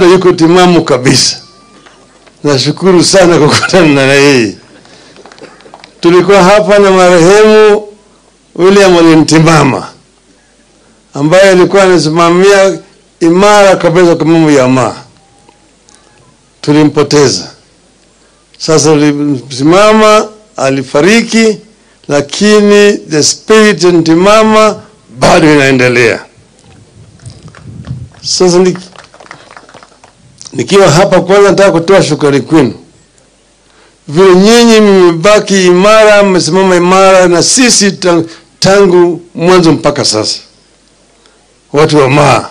Yuko timamu kabisa. Nashukuru sana kukutana na yeye. Tulikuwa hapa na marehemu William Ole Ntimama ambaye alikuwa anasimamia imara kabisa kwa mambo ya Maa. Tulimpoteza. Sasa tulimsimama, alifariki, lakini the spirit ya Ntimama bado inaendelea. Sasa nikiwa hapa kwanza nataka kutoa shukrani kwenu. Vile nyinyi mmebaki imara, mmesimama imara na sisi tangu mwanzo mpaka sasa. Watu wa Maa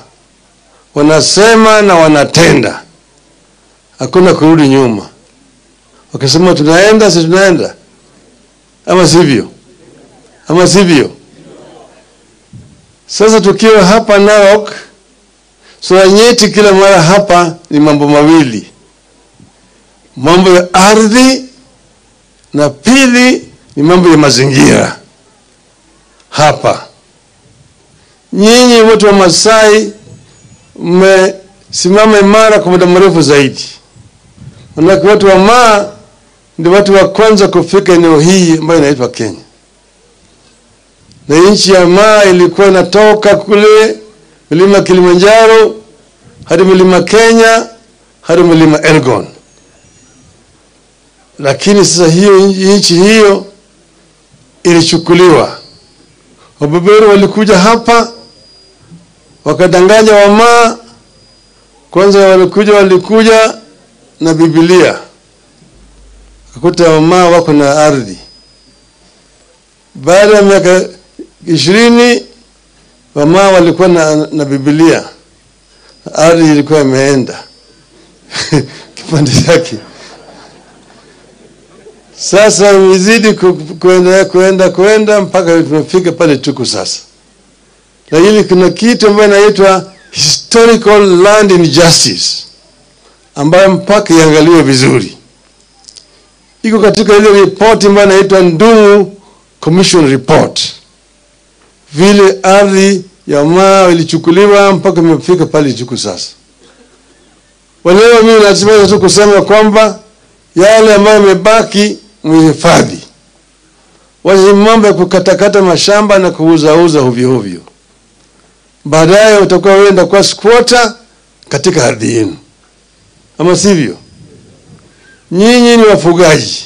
wanasema na wanatenda. Hakuna kurudi nyuma. Wakisema tunaenda, si tunaenda. Ama sivyo? Ama sivyo? Sasa tukiwa hapa Narok, swala nyeti kila mara hapa ni mambo mawili. Mambo ya ardhi na pili ni mambo ya mazingira. Hapa nyinyi watu wa Masai mmesimama imara kwa muda mrefu zaidi. Manake watu wa Maa ndio watu wa kwanza kufika eneo hii ambayo inaitwa Kenya. Na nchi ya Maa ilikuwa inatoka kule milima Kilimanjaro hadi milima Kenya hadi milima Elgon. Lakini sasa hiyo nchi hiyo ilichukuliwa. Wabeberu walikuja hapa wakadanganya Wamaa. Kwanza walikuja na Biblia. Wakakuta Wamaa wako na ardhi. Baada ya miaka 20 Wamaa walikuwa na Biblia. Ardhi ilikuwa imeenda kipande chake. Sasa imezidi kuenda mpaka tumefika pale tuko sasa. Lakini kuna kitu ambayo inaitwa historical land injustice ambayo mpaka iangaliwe vizuri. Iko katika ile report ambayo inaitwa Ndung'u Commission Report. Vile ardhi ya Maa ilichukuliwa mpaka imefika pale tuko sasa. Waleo mimi lazima tu kusema kwamba yale ambayo yamebaki muhifadhi. Wacha mambo ya kukatakata mashamba na kuuzauza ovyo ovyo. Baadaye utakuwa wewe kwa squatter katika ardhi yenu. Ama sivyo? Nyinyi ni wafugaji.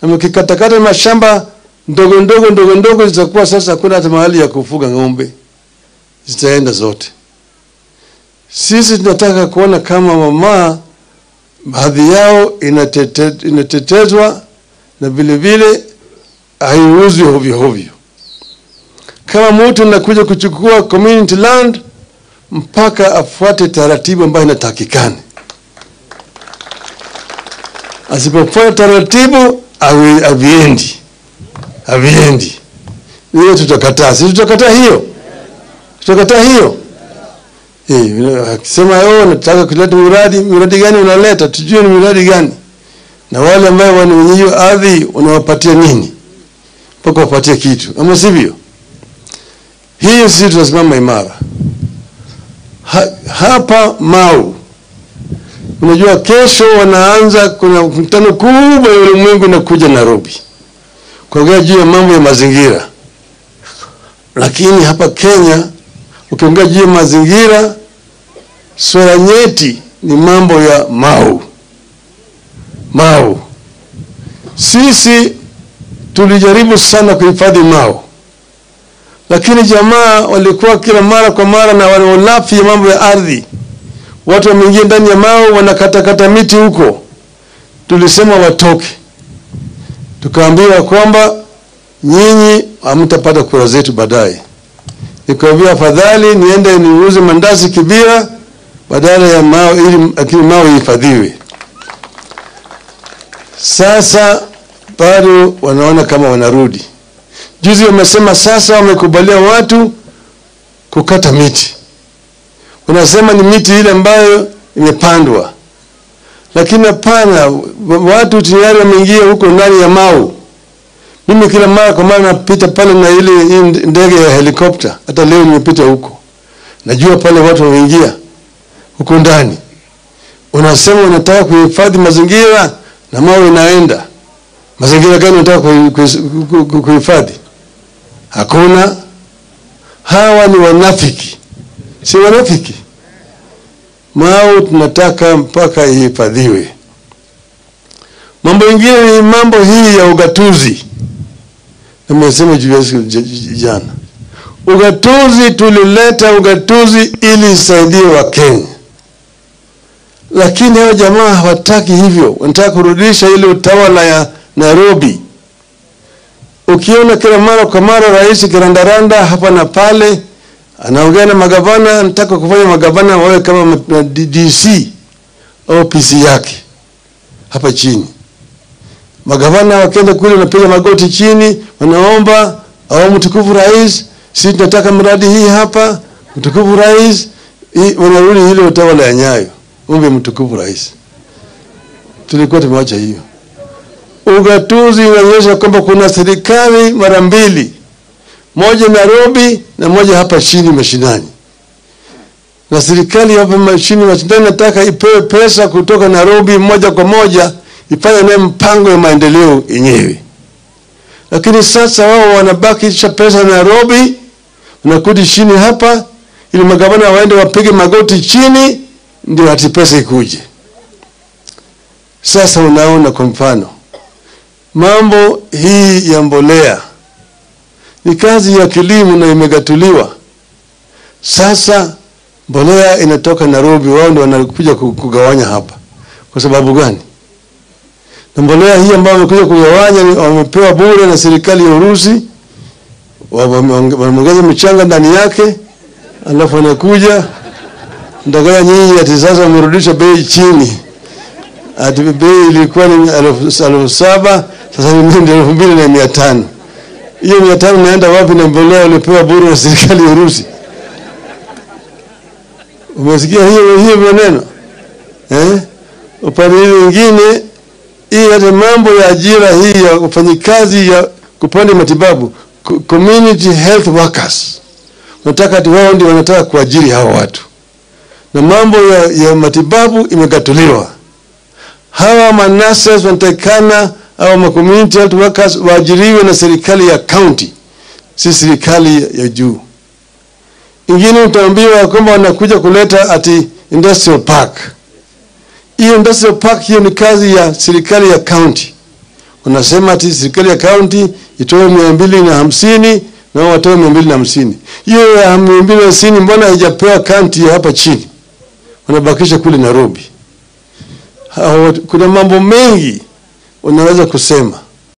Na mkikatakata mashamba ndogo ndogo ndogo ndogo zitakuwa sasa hakuna hata mahali ya kufuga ng'ombe. Zitaenda zote. Sisi tunataka kuona kama mama hadhi yao inatetezwa na vile vile haiuzwi ovyo ovyo. Kama mtu anakuja kuchukua community land mpaka afuate taratibu ambayo inatakikana. Asipofuata taratibu haviendi. Haviendi. Hiyo tutakataa. Sisi tutakataa hiyo. Tutakataa hiyo. Akisema wewe unataka kuleta miradi gani unaleta? Tujue ni miradi gani. Na wale ambao wenyewe ardhi unawapatia nini? Mpaka wapatie kitu. Ama sivyo? Hiyo sisi tunasimama imara. Hapa Mau. Unajua kesho wanaanza kuna mkutano kubwa ya ulimwengu na kuja Nairobi. Kuongea juu ya mambo ya mazingira. Lakini hapa Kenya ukiongea juu ya mazingira, swala nyeti ni mambo ya Mau. Mau. Sisi tulijaribu sana kuhifadhi Mau. Lakini jamaa walikuwa kila mara kwa mara na wanaolafi mambo ya ardhi. Watu wameingia ndani ya Mau wanakatakata miti huko. Tulisema watoke. Tukaambiwa kwamba nyinyi hamtapata kura zetu baadaye. Nikaambia afadhali niende niuze mandazi Kibira badala ya Mau ili lakini Mau ihifadhiwe. Sasa bado wanaona kama wanarudi. Juzi wamesema sasa wamekubalia watu kukata miti. Wanasema ni miti ile ambayo imepandwa. Lakini hapana, watu tayari wameingia huko ndani ya Mau. Mimi kila mara kwa mara napita pale na ile ndege ya helikopta. Hata leo nimepita huko. Najua pale watu wameingia huko ndani. Unasema unataka kuhifadhi mazingira na mawe inaenda. Mazingira gani unataka kuhifadhi? Hakuna. Hawa ni wanafiki. Si wanafiki? Mau tunataka mpaka ihifadhiwe. Mambo mengine ni mambo hii ya ugatuzi. Nimesema juu jana. Ugatuzi, tulileta ugatuzi ili isaidie Wakenya. Lakini hao jamaa hawataki hivyo. Wanataka kurudisha ile utawala ya Nairobi. Ukiona kila mara kwa mara rais kirandaranda hapa na pale, anaongea na magavana, anataka kufanya magavana wawe kama DC au PC yake hapa chini. Magavana wakienda kule wanapiga magoti chini, wanaomba, au mtukufu rais, sisi tunataka mradi hii hapa, mtukufu rais, wanarudi ile utawala ya Nyayo. Ombe mtukufu rais. Tulikuwa tumeacha hiyo. Ugatuzi unaonyesha kwamba kuna serikali mara mbili, moja Nairobi na moja hapa chini mashinani. Na serikali hapa chini mashinani nataka ipewe pesa kutoka Nairobi moja kwa moja, ifanye naye mpango ya maendeleo yenyewe. Lakini sasa wao wanabakisha pesa Nairobi, wanakuja chini hapa ili magavana waende wapige magoti chini ndio hati pesa ikuje. Sasa unaona kwa mfano mambo hii ya mbolea ni kazi ya kilimo na imegatuliwa. Sasa mbolea inatoka Nairobi, wao ndio wanakuja kugawanya hapa. Kwa sababu gani? Na mbolea hii ambayo wamekuja kugawanya wamepewa bure na serikali ya Urusi, wameongeza mchanga ndani yake, alafu wanakuja ndagaya nyinyi ati sasa wamerudisha bei chini. Ati bei ilikuwa ni 7,000, sasa ni 2,500. Hiyo 500 naenda wapi na mbolea ulipewa bure na serikali ya Urusi? Umesikia hiyo maneno? Upande mwingine hii hata mambo ya ajira hii ya wafanyikazi ya kupanda matibabu, community health workers, wanataka ati wao ndio wanataka kuajiri hawa watu. Na mambo ya matibabu imegatuliwa. Hawa manurses wanatakana au ma community health workers waajiriwe na serikali ya county, si serikali ya juu. Ingine utaambiwa kwamba wanakuja kuleta ati industrial park. Hiyo industrial park hiyo ni kazi ya serikali ya county. Wanasema ati serikali ya county itoe 250 na wao watoe 250. Hiyo ya 250 mbona haijapewa county ya hapa chini? Wanabakisha kule Nairobi. Kuna mambo mengi unaweza kusema.